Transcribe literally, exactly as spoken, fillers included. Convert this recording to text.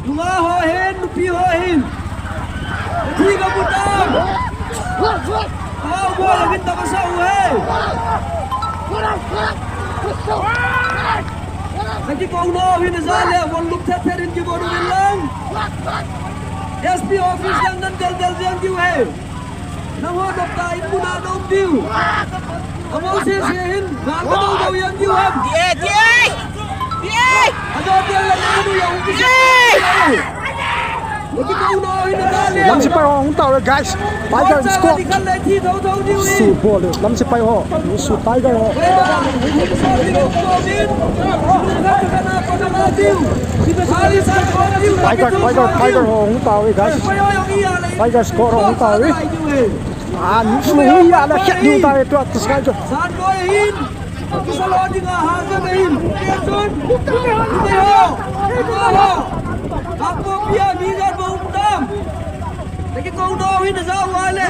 Nungak ho hin, nupi ho hin. Thi ka butam. Kau bo lagin tabasa uhe. Lagi kau no hin zale, won luk thet thet hin ki boru lang. S P office lang nan del del jeng ki uhe. Nang ho dok ta in muna dok diu. Amo se se hin, nang ka dok dok yang diu ham. Ye, ye. Ye. Ado dia la nang nu yang ki se. Ye. Lagi kau no hin na le. Lam sipai ho hung tau, guys. Tiger squad. Kan le thi thau thau diu. Su bol. Lam sipai ho. Su Tiger ho. Tiger, Tiger, Tiger ho hung tau, guys. Tiger squad ho hung tau. Ah, nu su hui ya la khat nu ta tu at sky jo. San ko hin. Ku sa lo ding a ha ja hin. Ke chun. Ke ho. Ke ho. Ka ko pia ni ga bo tam. Lagi kau no hin za wa le.